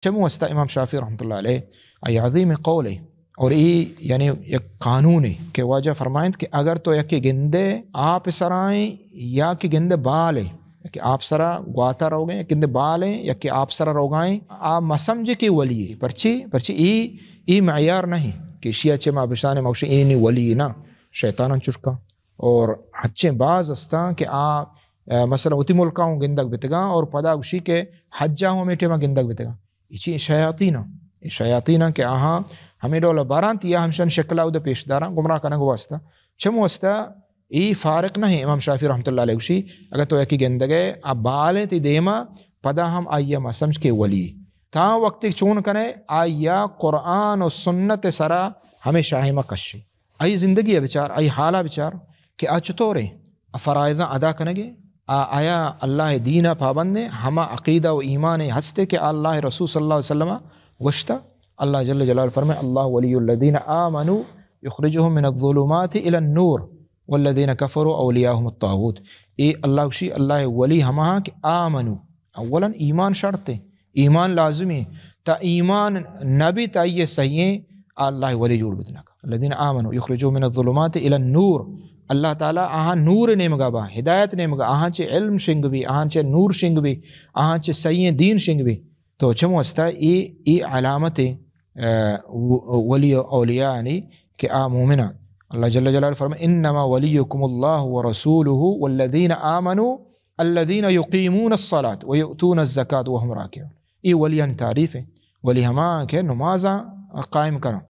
چمو استا امام شافعی رحمۃ اللہ علیہ، ای عظیم قول ہے، اور ای یعنی یک قانون ہے کہ واجہ فرمائند کہ اگر تو یکی گندے آپ سرائیں یا کہ گندے بال ہے، یکی آپ سرا گواتا روگیں، یکی گندے بال ہیں، یکی آپ سرا روگائیں، آ مسمجھ کہ ولی ہے۔ پرچی؟ پرچی ای، ای معیار نہیں کہ شیعہ چے ما بشان موش اینی ولی نہ، شیطان چرکا۔ اور ہچیں باز استاں کہ آ، آ، مثلاً وتی ملکا ہوں گندگ بتگاں اور پدا گوشی کہ حجا ہوں ہمیں ٹیما گندگ بتگاں۔ اے چی؟ شیاطین، اے شیاطین کہ آہاں ہمیں ڈول برانت یا ہمشن شکلا اود پیش داراں گمراہ کنگ واسطہ۔ چم واسطہ ای فارق نہیں۔ امام شافعی رحمۃ اللہ علیہ گوشی، اگر تو یکی گندگے آ بالیں تی دیما، پدا ہم آئی ما سمجھ کے ولی۔ تا وقت چون کنے آیا قرآن و سنت سرا ہمیں شاہ ما کشی۔ آئی زندگی ء بچار، آئی حال ء بچار کہ آ چطور ء فرائضاں ادا کنگ ء، آ آیا اللہ ء دین ء پابند ء، ہما عقیدہ و ایمان ء ہست ء کہ اللہ ء رسول صلی اللہ علیہ وسلم ء گوشتہ۔ اللہ جل جلالہ فرمائے، اللہ ولی الذین آمنوا یخرجهم من الظلمات الی النور والذین کفروا اولیاءهم الطاغوت۔ اے اللہ گوشی، اللہ ء ولی ہما کہ آمنو، اولاً ایمان شرط ہے، ایمان لازمی ہے۔ تا ایمان نبی تا یہ صحیح ہے، اللہ ولی جوڑ بدنک۔ الذین آمنوا یخرجون من الظلمات الی النور۔ اللہ تعالی آہاں نور نیمگا با، ہدایت نیمگا، آہاں چے علم شنگ بی، آہاں چے نور شنگ بی، آہاں چے صحیح دین شنگ بی۔ تو چم واسطہ ای، ای علامت، آ، و-، ولی اولیاء یعنی کہ آ مومنان۔ اللہ جل جلالہ فرمائے، انما ولیکم اللہ ورسولہ والذین آمنوا الذین یقیمون الصلاة ویؤتون الزکاة وهم راکعون۔ اے ولیانی تعریف ہے۔ ولی ہما کہ نمازاں قائم کناں،